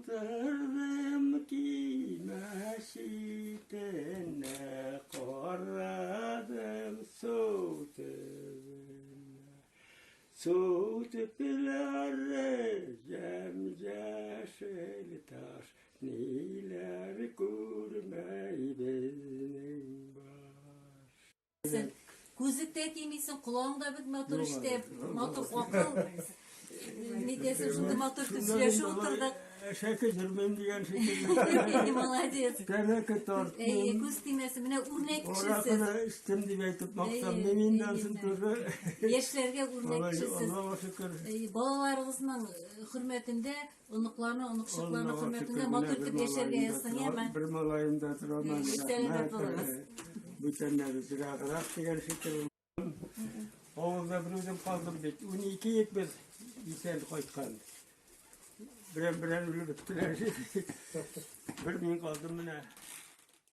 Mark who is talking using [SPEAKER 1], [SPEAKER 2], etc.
[SPEAKER 1] Утырдым кимә читенә, карадым су төбенә. Су төпләре җәм-җәшел таш, ниләр күрмәй безнең баш.
[SPEAKER 2] Күзлек тә кимисең, колагың да бик матур ишетә, матур акыл. Нитәсең, шундый матур итеп сөйләшеп утырдык.
[SPEAKER 1] Әшәке йөрмим дигән шикелле.
[SPEAKER 2] Молодец.
[SPEAKER 1] Тәмәке тарттым.
[SPEAKER 2] Әйе, күз тимәсен, менә үрнәк кеше сез.
[SPEAKER 1] Аракы да эчтем дип әйтеп мактанмыйм инде ансын тоже.
[SPEAKER 2] Яшьләргә үрнәк кеше сез.
[SPEAKER 1] Аллага шөкер.
[SPEAKER 2] Балаларыгызның хөрмәтендә Оныкларны, оныкчыкларны хөрмәтендә матур итеп яшәргә язсын, яме?
[SPEAKER 1] Бер малаем да тора,
[SPEAKER 2] Сәламәт булыгыз.
[SPEAKER 1] Бүтәннәре зираграк дигән шикелле. Авылда бер үзем калдым бит. 12 ек без исән кайткан. Берәм-берәм үлеп беттеләр. Бер мин калдым менә.